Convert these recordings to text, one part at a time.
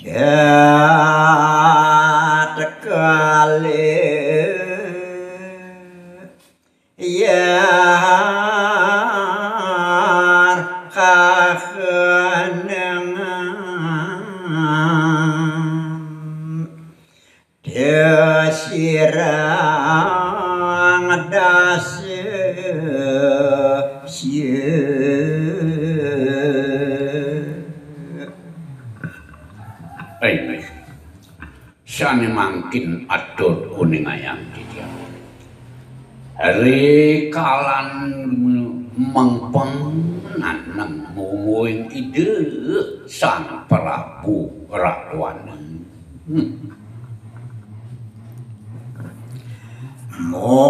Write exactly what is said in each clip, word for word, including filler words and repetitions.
Yat kali yar kahenengan desirang dasi. Ai, sane mangkin atur kuningayang titiang. Rikalan mengpeng naneng mungguing Ida Sang Prabu Rawana. Hmm. Mojar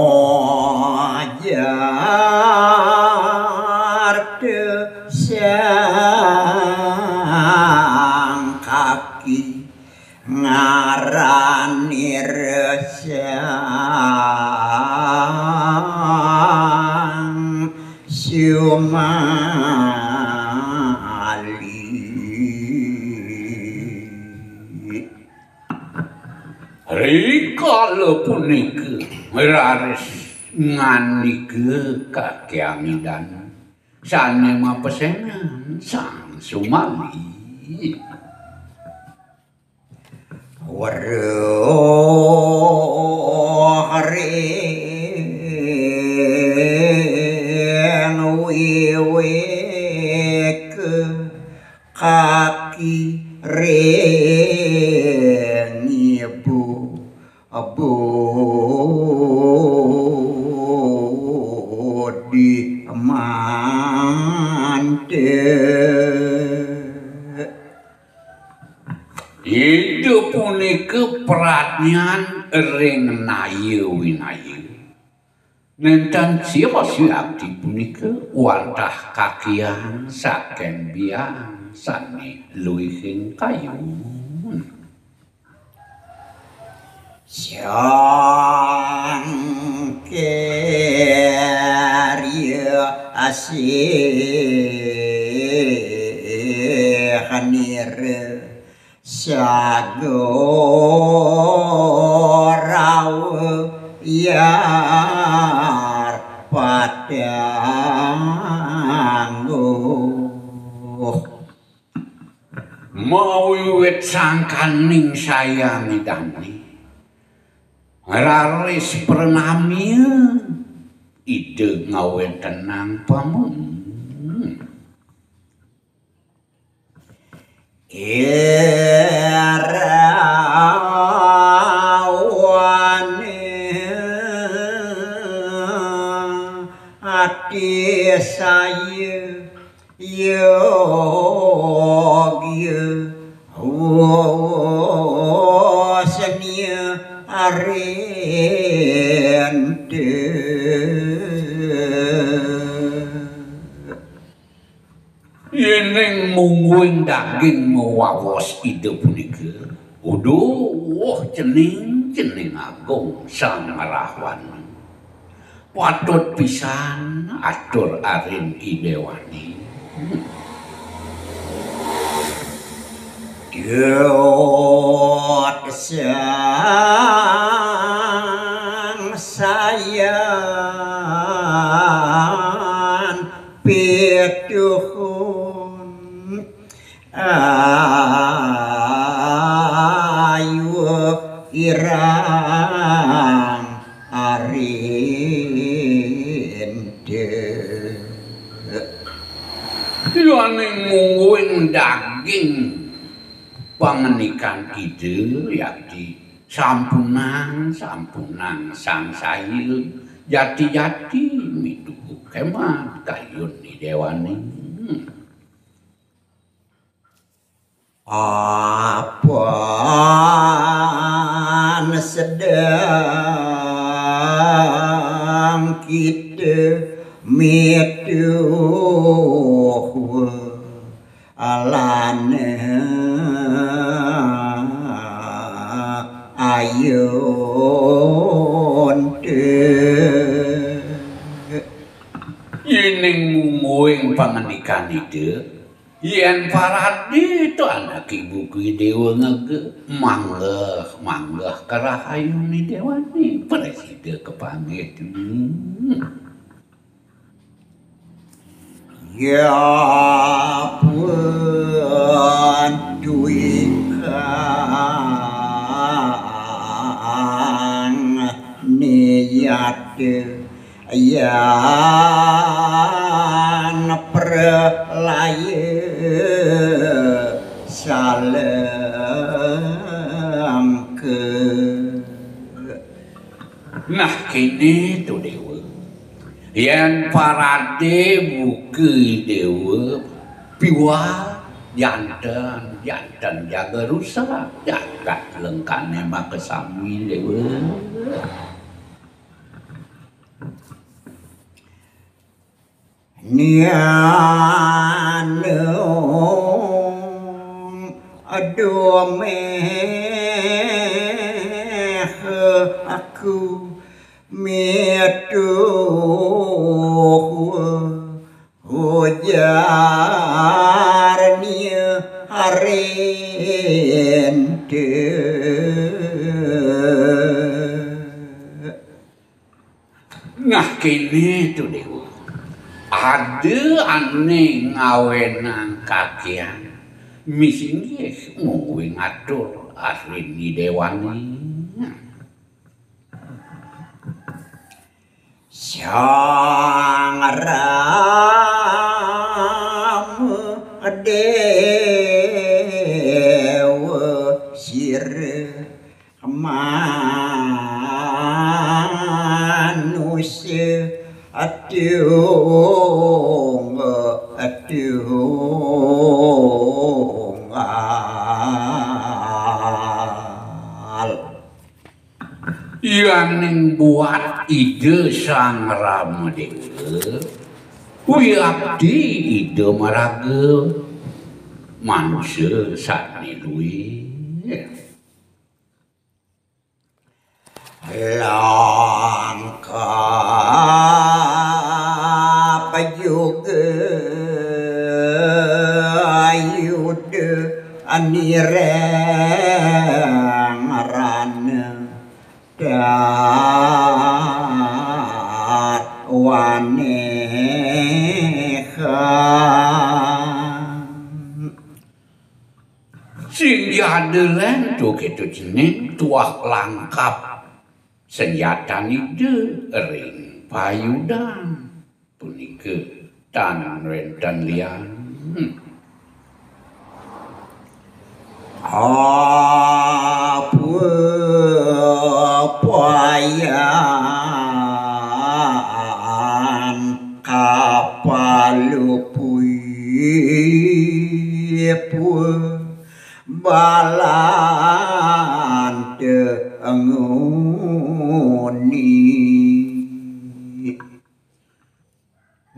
te sang kaki ngaranira Sang Sumali. Rikala punika raris ngandika kakiang Idan sane mapesengan Sang Sumali. Weruh ring wiwik kaki ring ibu budi mante. Ida punika pradnyan ring naya winaya. Nenten sios wiakti punika wantah kakiang saking biang sane luihing kayun. Sang Karya Asih nira sago rawa yar patangguh. Mawiwit sangkaning sayan Idane raris pranamia Ida ngawentenang pamung. Irawane ati saya yogya wosnya arinte. Yening mungguing daging mawawos Ida punika, uduh cening-cening agung Sang Rahwana. Patut pisan atur arin Idewani. Dut Sang Sayan Pituhun ayuh irang arinte. Yaning mungguing daging pangandikan Ida yakti sampunang, sampunang sangsaya jati-jati mituhu kemah kayun Idewani. Apan sedeng kita mituh alane ayun te. Yening mungguing pangandikan Ida, Yén paradi to anaké buka déwa ngega, manggeh, manggeh karahayuné déwané, prasida kapanggih. Hmm. Ya pun tuikang niat yan pralaya salengke. Nah, kéné to déwa. Yén paradi buka déwa, piwal janten, janten jaga rusak, jagat lengkané makasami déwa. Nianung aduh méh aku mituh ujar nia harente. Nah, kéné to, Déwa. Ada ané ngawénang kakéan, misinggih mungguing atur aswin Idéwané. Sang Rama Déwa sira manusa atung atunggal. Yaning buat Ida Sang Rama Déwa, wiakti Ida maraga manusa sané luih. Langkap juga Yuda anireng rana darwanehan. Sing jada lén to kéto cening tuah langkap senjatan Ida ring payudan. Punika tan wénten lian. Apa payan kapalupuy pun balanta nguni.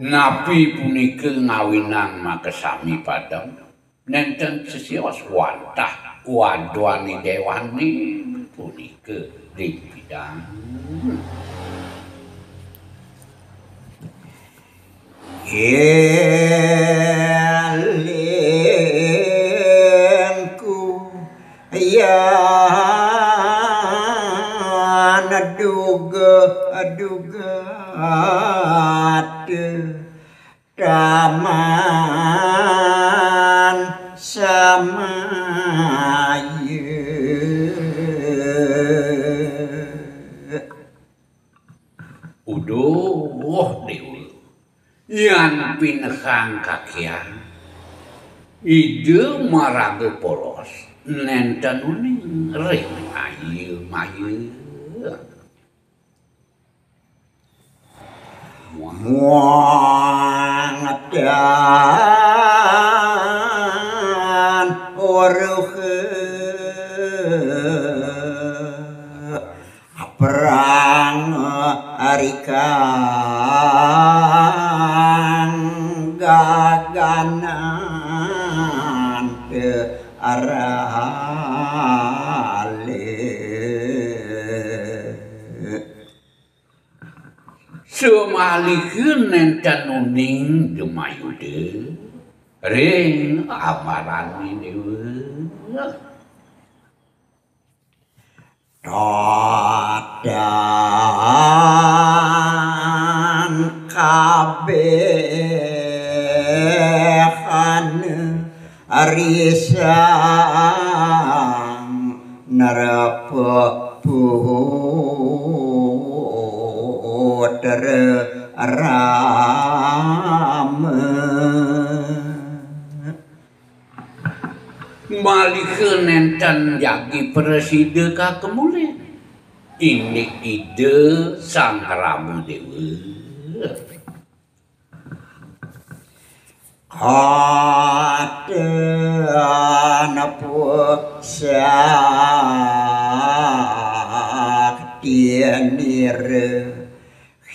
Napi punika ngawinang makasami padem? Nénten sesios wantah wadon Idéwané punika ring pidan. Élingku yan duga-duga ate taman samaya. Uduh, Déwa. Yan pinekang kakian, Ida maraga polos nénten uning ring maya-maya. Muang dan uruh perang rikang gaganan te arale. Samaliha nénten uning Ida Mayuda, ring amarané Déwa. Todan kabéhan risang nerpa putra rama. Malih nénten jagi prasida kakemulin. Indik Ida Sang Rama Déwa. Katan pusaktinira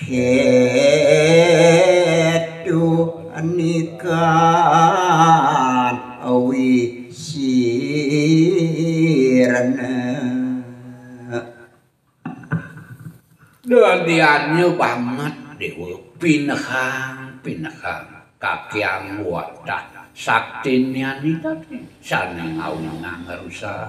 Kétu nikan wisirna. Dadiannya banget Déwa, pinehang, pinehang. Kakiang wantah saktinyané tadi sané ngawinang rusak.